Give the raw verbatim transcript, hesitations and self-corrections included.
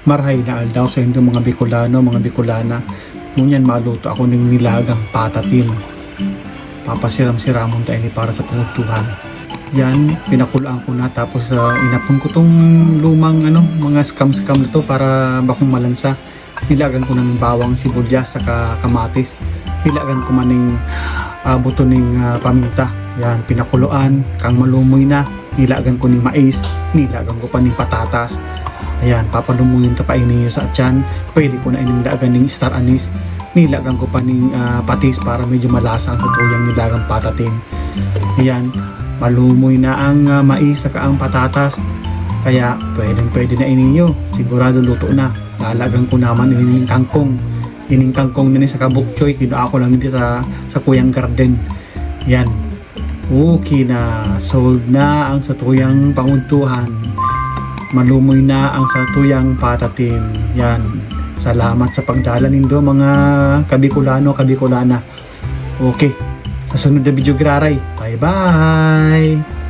Marahay na aldaw sa indo mga Bicolano, mga Bicolana. Ngunyan maluto ako ning nilagang patatim. Papasiram-siramon ta ini para sa pangudtuhan. Yan, pinakuloan ko na tapos ah, inapon ko tong lumang ano, mga scam-scam na to para bakong malansa. Nilagan ko na ng bawang, sibuyas, saka kamatis. Nilagan ko man ning ah, buto ning ah, paminta. Yan, pinakuloan, kang malumoy na. Nilagan ko ning mais, nilagan ko pa ning patatas. Ayan, papalumoyin ta pa ini sa atyan. Pwede ko na ining lagan ning star anise. Nilagan ko pa ning ah, patis para medyo malasa ang satuyang nilagang patatim. Ayan, malumoy na ang ah, mais saka ang patatas. Kaya pwedeng pwede na ininyo. Sigurado luto na. Lalagan ko naman ining kangkong. Ining kangkong na ni sa kabukchoy, kinuha ko lang dito sa, sa kuyang garden. Yan. Okay na. Solve na ang satuyang pangudtuhan. Malumoy na ang satuyang patatim. Yan. Salamat sa pagdala nindo mga kabikulano, kabikulana. Okay. Sa sunod na video giraray. Bye-bye!